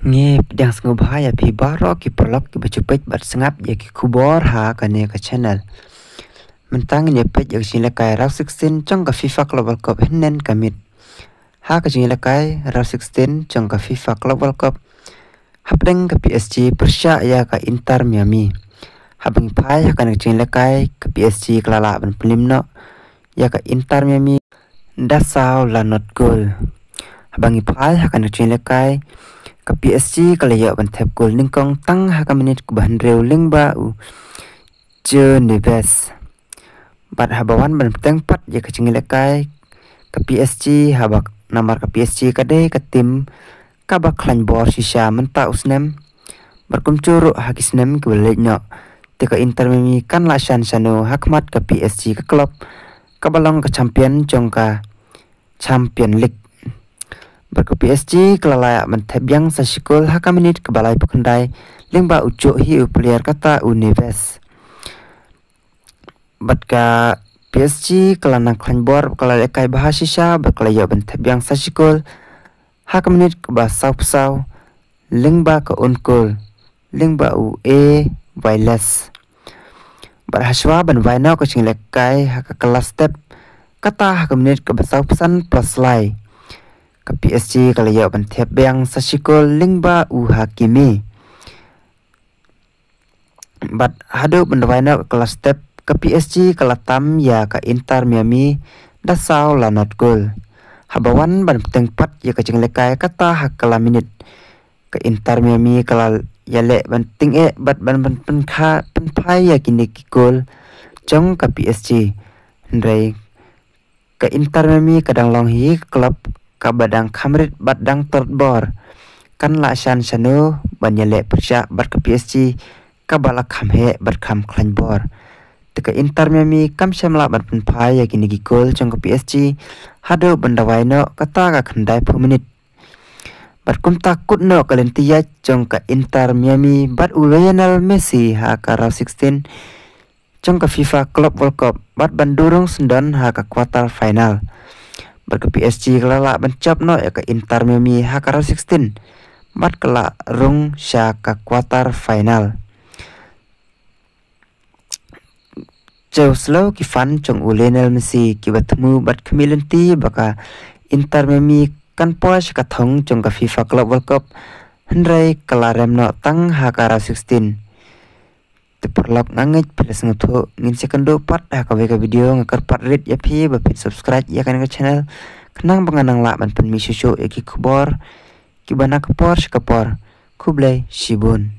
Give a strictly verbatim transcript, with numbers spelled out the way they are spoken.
Ngi pdiang sngewbha ïa phi baroh ki paralok kiba ju peit bad sngap ïa ki khubor ha kane ka channel. Mynta ngin ïa peit ïa ka jingïalehkai round sixteen jong ka FIFA Club World Cup hynnin ka miet. Ha ka jingïalehkai round sixteen jong ka FIFA Club World Cup, hapdeng ka P S G pyrshah ïa ka Inter Miami. Haba ngi phai ha kane ka jingïalehkai, ka P S G ka la lah ban pynlip noh ïa ka Inter Miami da saw la not goal. Haba ngi phai ha kane ka jingïalehkai, ka P S G ka la ïoh ban thep goal nyngkong tang ha ka minit kaba hynriew lyngba u João Neves. Bad haba wan ban bteng pat ïa ka jingïalehkai, ka P S G, haba namar ka P S G ka dei ka tim kaba khlaiñ bor shisha mynta u snem. Bad kumjuh ruh ha ki snem kiba la leit noh, te ka Inter Miami kan lah shan shano ha khmat ka P S G, ka club kaba long ka champion jong ka Champion League. Bad ka P S G ka la lah ban thep biang sa shi goal ha ka minit kaba laiphew khyndai lyngba u juh hi u player kata u Neves. Bad ka P S G ka la nang khlaiñ bor, ka la lehkai bha shisha, bad ka la ïoh ban thep biang sa shi goal ha ka minit kaba sawphew saw lyngba ka own goal lyngba u A. Vilas. Bad hashwa ban wai noh ka jingïalehkai ha ka kylla step, kata ha ka minit kaba sawphew san plus lai, ka P S G ka la ïoh ban thep biang sa shi goal lyngba u Hakimi. Bad haduh ban wai noh ka kylla step, ka P S G ka la tam ïa ka Inter Miami da saw la not goal. Haba wan ban bteng pat ïa ka jingïalehkai, kata ha ka kylla minit, ka Inter Miami ka la ïaleh ban tyngeh bad ban, ban pynkha, pynphai ïa kine ki goal jong ka P S G. Hynrei ka Inter Miami ka dang long hi ka club kaba dang kham rit bad dang tyrot bor. Kan lah shan shano ban ïaleh pyrshah bad ka P S G kaba la kham heh bad kham khlaiñ bor. Te ka Inter Miami kam shym lah ban pynphai ïa kine ki goal jong ka P S G haduh ban da wai noh kata ka khyndaiphew minit. Bad kumta kut noh ka lynti ïaid jong ka Inter Miami bad u Lionel Messi ha ka round sixteen jong ka FIFA Club World Cup, bad ban duh rung syndon ha ka quarter final. Bad ka P S G ka la lah ban jop noh ïa ka Inter Miami ha ka round sixteen, bad ka la rung sha ka quarter final. Jew slow ki fan jong u Lionel Messi kiba thmu bad khmih lynti ba ka Inter Miami kan poi sha ka thong jong ka FIFA Club World Cup, hynrei ka la rem noh tang ha ka round sixteen. Te paralok, nga ngeit phi la sngewthuh. Ngin sa ïakynduh pat ha kawei ka video. Nga kyrpad rit ïa phi ba phin subscribe ïa kane ka channel, khnang ba ngan nang lah ban pynmih shuh shuh ïa ki khubor kiba na ka por sha ka por. Khublei shibun.